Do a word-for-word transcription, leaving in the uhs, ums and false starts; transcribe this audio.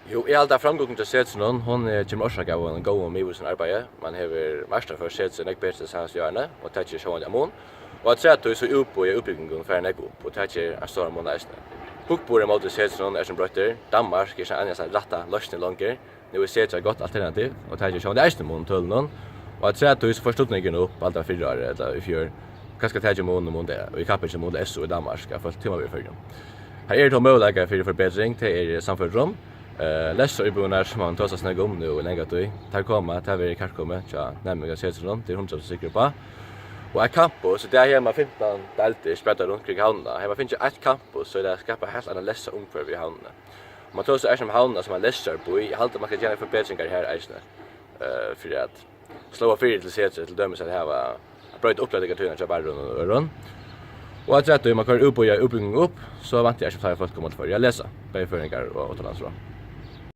Jú, eg haldi, at framgongdin hjá Setrinum, hon, eh, kemur orsakað av einum góðum miðvísum arbeiði. Man hevur marknaðarført Setrið nógv betur tey seinastu árini, og tað ger sjálvandi ein mun. Og afturat tí so útboðið av útbúgvingum fer nógv upp, og tað ger ein stóran mun eisini. Hugburðurin móti Setrinum er sum broyttur. Danmark er ikki einasta rætta loysnin longur. Nú er Setrið eitt gott alternativ, og tað ger sjálvandi eisini mun í tølunum. Og afturat tí so fór studningurin upp alt av fyrra ári, ella í fjør. Kanska tað ger mun um, um tað, og í kappingini móti S O í Danmark, at fólk tíma við í Føroyum. Har eru tó møguleikar fyri forbetring, tað eri eg sannførdur um. Eh, lestraríbúðirnar, sum man tosar snakk um nú í langa tíð, tær koma, tað verður kærkomið hjá næmingar Setrinum, tað er hundrað prosent sikkur uppá. Og eitt campus, í dag hevur man fimtan deildir spreddar runt kring havnina. Hevði man fingið eitt campus, so hevði tað skapað heilt annað lestrarumhvørvi í havnini. Man tosar eisini um havnina sum ein lestrarbý, eg haldi, man skal gera forbetringar har eisini, eh, fyri at sláa fyri til Setrið, til dømis at hava, at broyta upplatingartíðina hjá Barrunum og øðrum. Og afturat tí man koyrir útboðið av útbúgvingum upp, so vænti eg eisini, at fleiri fólk koma til Føroya at lesa, bæði føroyingar og uttanlands frá.